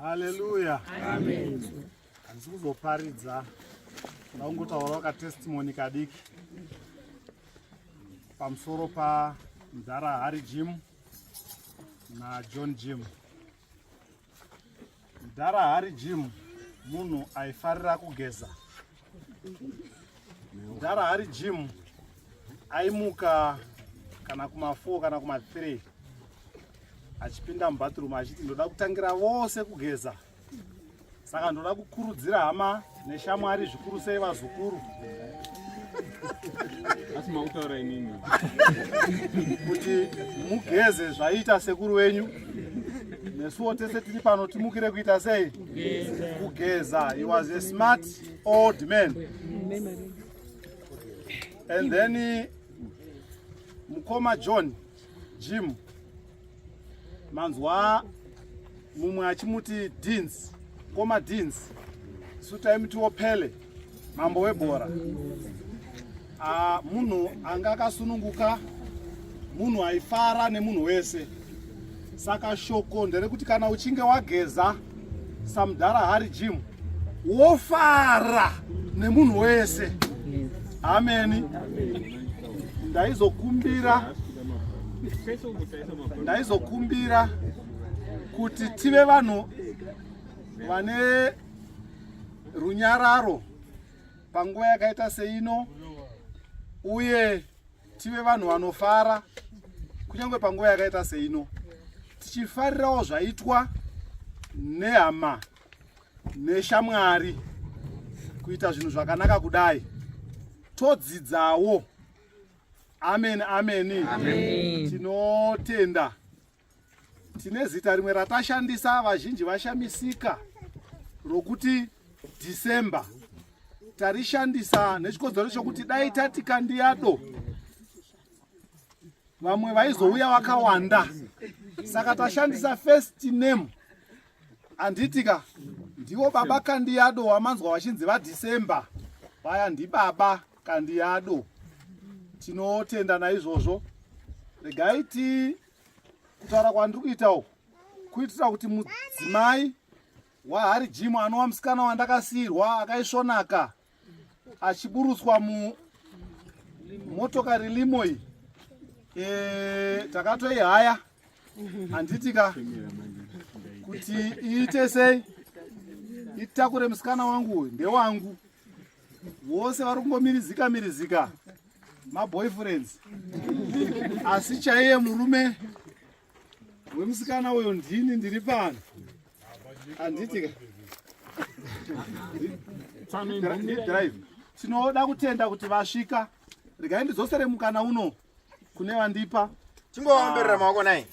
Haleluya. Amen. Handisi kuzoparidza, ndakungotaurawo katestimony kadiki pamusoro pa mdhara Harry Jim naJohn Jim. Mdhara Harry Jim munhu aifarira kugeza. Mdhara Harry Jim aimuka kana kuma 4 kana kuma 3 achipinda mubathroom achiti ndoda kutangira vose kugeza saka ndoda kukurudzira hama neshamwari zvikuru sei vazukuru asi makutaura inini kuti mugeze zvaiita sekuru wenyu nesuwo tese tiri pano timukire kuita sei kugeza he was a smart old man and then mukoma John Jim manzwa mumwe achimuti Deans koma Deans isu taimutiwo Pele mambo webhora. Ah, munhu anga akasununguka, munhu aifara nemunhu wese. Saka shoko nderekuti kana uchinge wageza samudhara Harry Jim wofara nemunhu wese. Ameni. Ndaizokumbira ndaizokumbira kuti tive vanhu vane runyararo panguva yakaita seino uye tive vanhu vanofara kunyange panguva yakaita seino tichifarirawo zvaitwa nehama neshamwari kuita zvinhu zvakanaka kudai todzidzawo. Amen, amen, amen. Tinotenda. Tine zita rimwe ratashandisa vazhinji vashamisika rokuti December. Tarishandisa nechikonzero chokuti dai tati Kandiyado vamwe vaizouya vakawanda, saka tashandisa first name anditika ndivo baba Kandiyado wamanzwa vachinzi vaDecember vaya ndibaba Kandiyado. Tinotenda naizvozvo. Regai ti kutaura kwandiri kuita uku kuitira kuti mudzimai waHari Jim anova musikana wandakasiirwa akaisvonaka achiburutswa mumotokari limo iyi e, takatoihaya handitika kuti iite sei itakure musikana wangu uyu ndewangu vose vari kungomirizika mirizika maboyfriends asi chaiye murume wemusikana uyo ndini ndiri pano handiti drive tinoda kutenda kuti vasvika regai ndidzosere mukana uno kune vandipa Tingovaomberera maoko nai.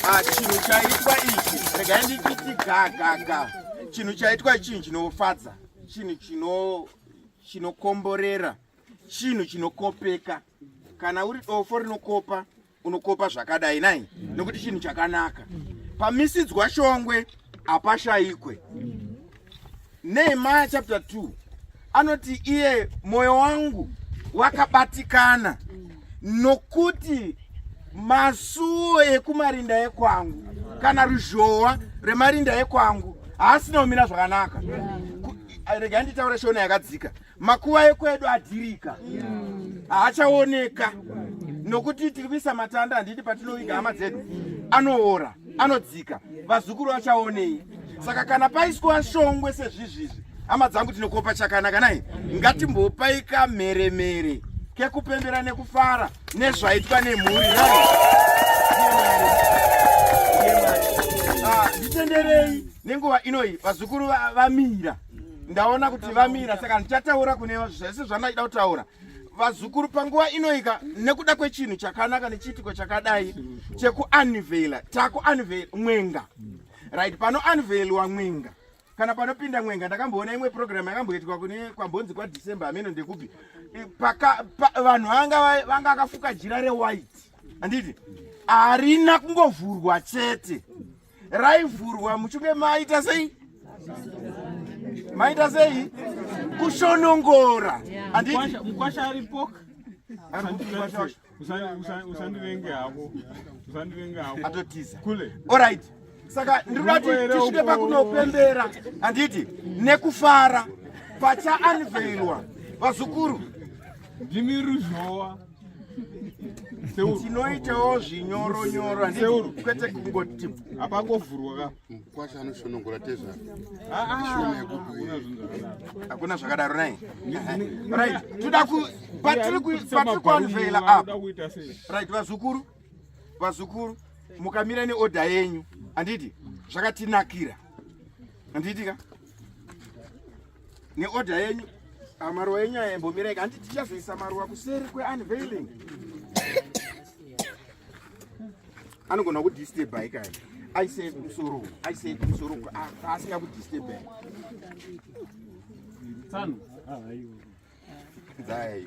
Ah, chinhu chaitwa ichi regai ndichiti gagaga chinhu chaitwa chinhu chinofadza chinhu chino chinokomborera chinhu chinokopeka kana uri dofo rinokopa unokopa zvakadai nai nokuti chinhu chakanaka pamisidzwa shongwe hapashaikwe Nehemiah chapter 2 anoti iye mwoyo wangu wakabatikana nokuti masuo ekumarinda ekwangu kana ruzhowa rwemarinda ekwangu haasina kumira zvakanaka. Regai nditaure shona yakadzika. Makuva ekwedu adhirika, haachaoneka nokuti tiri kuisa matanda, handiti patinoviga hama dzedu anoora, anodzika, vazukuru vachaonei? Saka kana paiswa shongwe sezvizvizvi, hama dzangu, tinokopa chakanaka nai. Ngatimbopai kamheremhere kekupembera nekufara nezvaitwa nemhuri. Ah, nditenderei nenguva inoyi vazukuru vamira ndaona kuti vamira saka ndichataura kune zvese zvandaida kutaura vazukuru panguva inoika nekuda kwechinhu chakanaka nechiitiko chakadai chekuunveila takuunveil mwenga right panounveilwa mwenga kana panopinda mwenga ndakamboona imwe program yakamboitwa kune kwambonzi kwadecember hameno ndekupi paka pa, vanhu vanga vanga akafuka jira rewhite handiti harina kungovhurwa chete raivhurwa muchinge maita sei maita sei kushonongora handiti mukwasha aripo usandivenge hako usandivenge hako atotiza kule alright. Saka ndinoda kuti tisvike pakunopembera, handiti, nekufara pachaanveilwa vazukuru. Ndimi ruzhowa. Tinoitawo zvinyoro nyoro, handiti, kwete kungoti apangovhurwa ka. Mukwasha anoshonongora tezvara. Hakuna zvakadaro nai. Right, toda ku patiri patiri kuanveila apa. Right, vazukuru, vazukuru mukamira neodha yenyu, handiti, zvakatinakira, handiti ka, neodha yenyu. Maruwa enyu aya imbomirai, handiti, tichazoisa maruwa kuseri kweunveiling. Anogona kudisturba ikaya, aise musoro, aise musoro asinga kudisturba.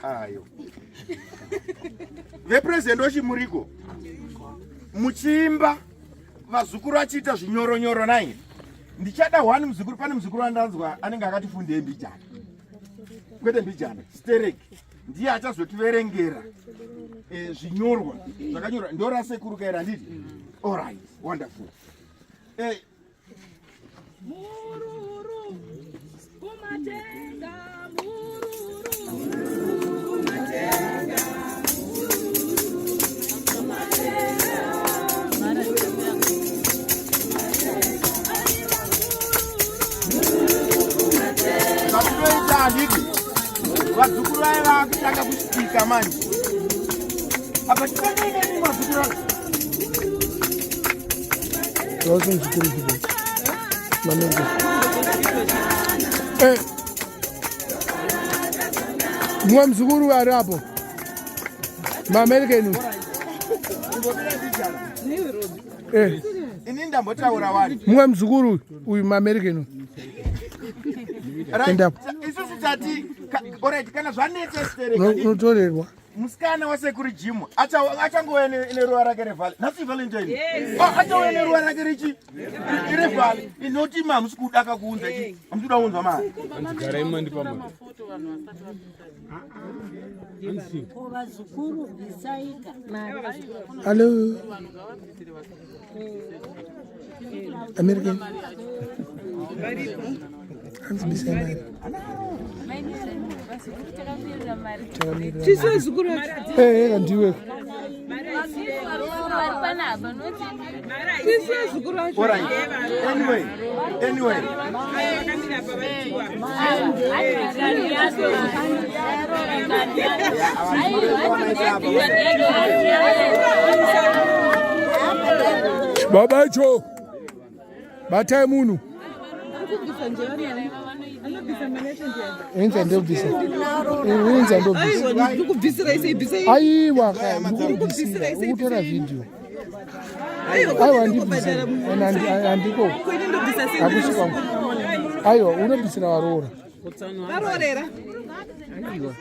Ayo vepurezidendi ochimuriko muchiimba, vazukuru achiita zvinyoronyoro nai. Ndichada one muzukuru, pane muzukuru wandanzwa anenge akati fundei mbijana, kwete mbijana, stereki, ndiye achazotiverengera zvinyorwa zvakanyorwa. Ndorasekuru kaira, handiti? Alright, wonderful. Mururu kumatenga, mururu kumatenga, mururu kumatenga, aiwa mururu. Zvatinoita, handiti, vazukuru vaiva vakutanga kusvika manje apa tikanenge vazukuru ava. Vose muzukuru zvipo manenge. Mumwe muzukuru ari apo, maAmerican. Ini ndambotaura wani. Mumwe muzukuru uyu, maAmerican. Right, Endapo. Isusu tati alright, kana zvanetsa stereki, Unotorerwa. Musikana wasekuru Jim achangouya neruva rake revale nhasi, Valentine. Oh, achauya neruva rake rechi revale inoti hamusi kuda kakuunza chi, hamusi kuda kuunzwa mari. Garai mandipa mari. Ko vazukuru bvisaika. Hallo, American, hanzi bisai mari. Tisu vazukuru vacho. Eh, ndiwe. Vari panapa noti. Tisu vazukuru vacho. Alright, anyway, anyway. Vakamira apa vaitiwa. Baba icho batai munhu. Kubvisa nje, anobvisa mari yacho ndiani? Inza ndobvisa, inza ndobvisa. Aiwa, ndikubvisirai sei? Bvisai. Aiwa, ndikubvisira, ukutora vhidhiyo. Aiwa, ndibvise, handiko. Kwini ndobvisa sei? Hakusi kwangu. Aiwa, unobvisira varoora. Varoorera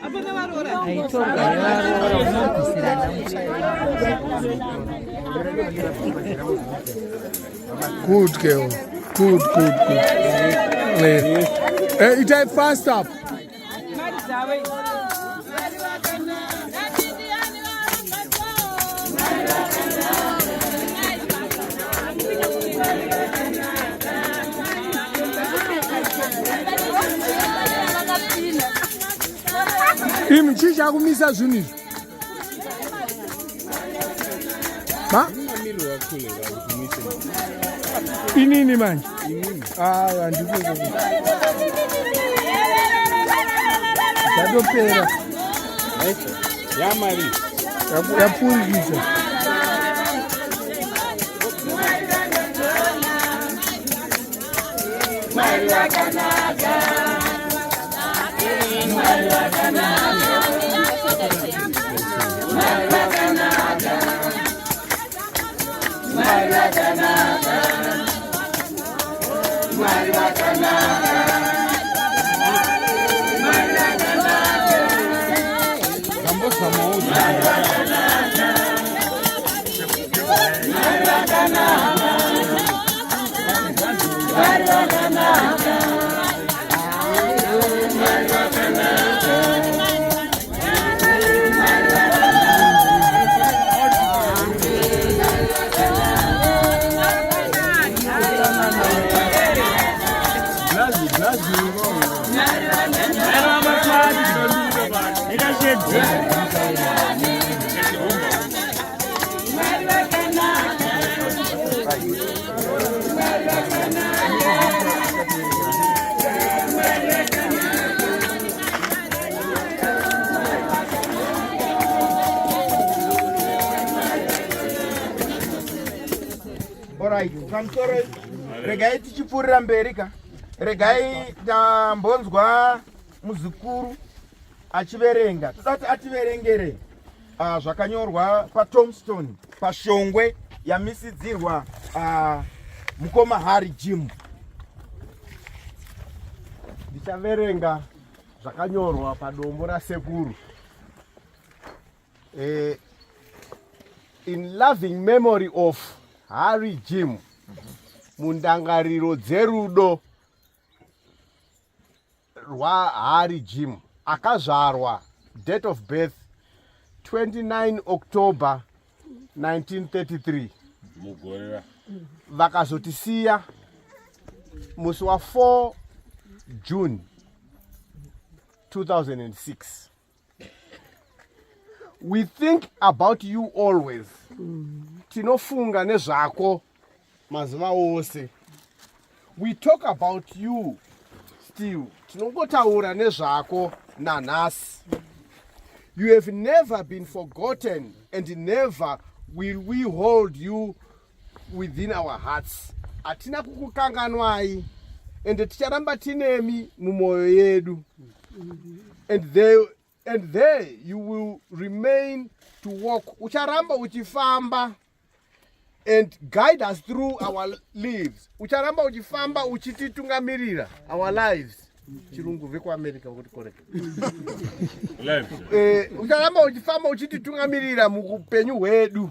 hapana varoora. Aitorwa nevaroora, unobvisirana. Good girl, good, good, good. Itai fast up. Mari dzavo idzi. Imi, chii chakumisa zvinhu izvi ma inini manje? Handiko, zvatopera. Yamari. Yapfurikidza. Mwari wakanaka, Mwari wakanaka, Mwari wakanaka, Mwari wakanaka, Mwari wakanaka, Mwari wakanaka. Zambozamawo. Mwari wakanaka, Mwari wakanaka, Mwari wakanaka, Mwari wakanaka, Mwari wakanaka. Alright, pamusoro regai tichipfuurira mberi ka. Regai tambonzwa muzukuru achiverenga. Toda kuti ativerengere zvakanyorwa patombstone pashongwe yamisidzirwa mukoma Harry Jim. Ndichaverenga zvakanyorwa padombo rasekuru. In loving memory of Harry Jim, mundangariro dzerudo rwaHarry Jim, akazvarwa date of birth 29 October 1933, mugorera vakazotisiya musi wa4 June 2006. We think about you always. Tinofunga nezvako mazuva ose. We talk about you still. Tinongotaura nezvako nanhasi. You have never been forgotten and never will we hold you within our hearts. Hatina kukukanganwai ende ticharamba tinemi mumwoyo yedu. And there you will remain to walk. Ucharamba uchifamba and guide us through our lives. Ucharamba uchifamba uchititungamirira our lives. Chirungu vekuAmerica kuti correct. Lives. Ucharamba uchifamba uchititungamirira muupenyu hwedu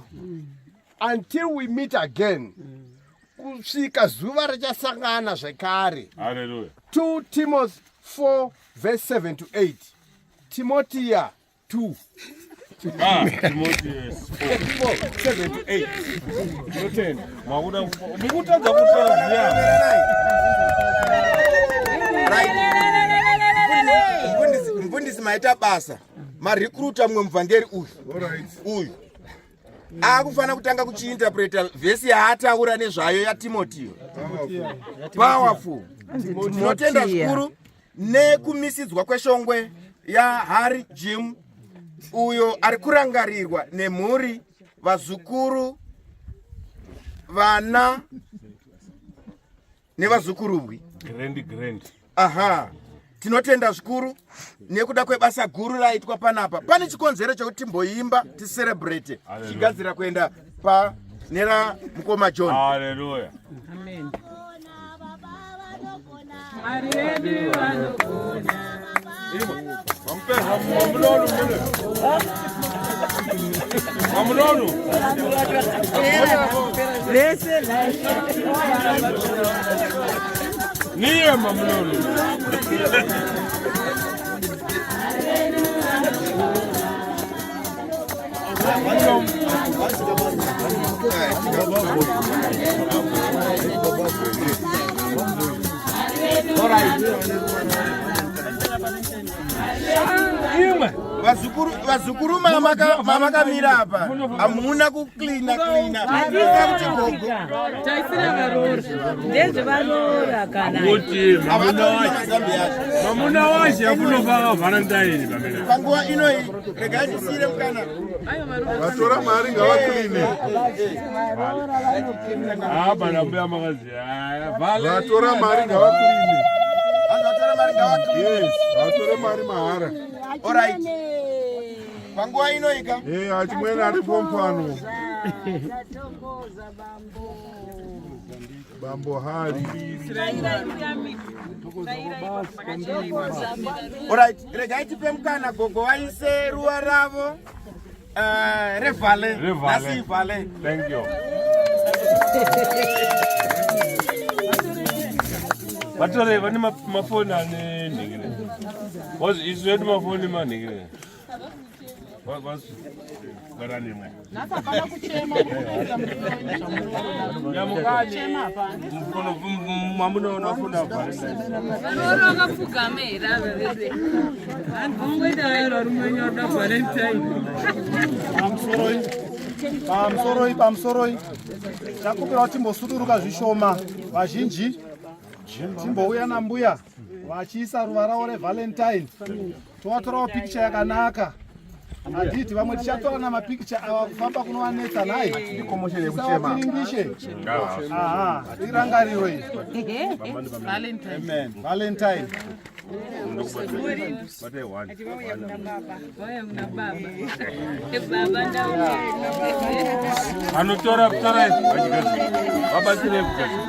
until we meet again, kusvika zuva richasangana zvekare. Hallelujah. 2 Timothy 4 verse 7 to 8, Timotiya 2. Ah, Timothy, yes. 4 7 to 8. Tinotenda. Makuda mukutadza kutaziya. Right. Mufundisi, maita basa. Marecruita mumwe muvhangeri uyu. Uyu akufanira kutanga kuchiinterpreta vhesi yaataura nezvayo yaTimotiyo. Powerful. Tinotenda zvikuru nekumisidzwa kweshongwe yaHarry Jim, uyo ari kurangarirwa nemhuri, vazukuru, vana nevazukurubwi. Grand grand. Aha, tinotenda zvikuru nekuda kwebasa guru raitwa panapa. Pane chikonzero chekuti timboimba, ticelebrate, tichigadzira kuenda panera mukoma John. Hallelujah. Amen. Mwari vedu vanogona. Mamunono. Mamunono. Vese. Niye mamunono. Imwe. Vazukuru mamakamira apa, hamuna kucleana cleana kuti gogo. Taisira varoora. Ndezvevaroora kana. Kuti mamuna wacho. Mazambi yacho. Mamuna wacho yakunofaka Valentine pamene. Panguva inoyi regai tisiyire mukana. Vatora mari ngavacleane. Ah, bana mbuya makazi. Vatora mari ngavacleane. Vanhu vatora mari ngavacleane. Yes, vatora mari mahara. Alright, panguva inoika. E, achimwene aripo mupano. Tatongoza bambo. Bambo Hari. Alright, regai tipe mukana gogo vaise ruva ravo revale. Revale. Nhasi ivale. Thank you. Vatore vane mafoni ane nhingire. Was isu yedu mafoni manhingire. Gara nemwe. Nhasi hapana kuchema, kuita. Nyamukani. Hapana. Mamunoona fona Valentine. Varoora vakapfugama here ava vese? Vanhu vangoita vairo rumwenyu varuda Valentine. Pamusoro. Pamusoroi, pamusoroi. Takumbira kuti timbosuduruka zvishoma vazhinji. Timbouya nambuya vachiisa ruva ravo reValentine. Tovatorawo pikicha yakanaka. Handiti vamwe tichatora namapikicha ava kufamba kunovanetsa nhai. Tisavapiringishe. Aha, tirangarirwe. Amen. Valentine. Anotora torai vabatsirei kugadzira.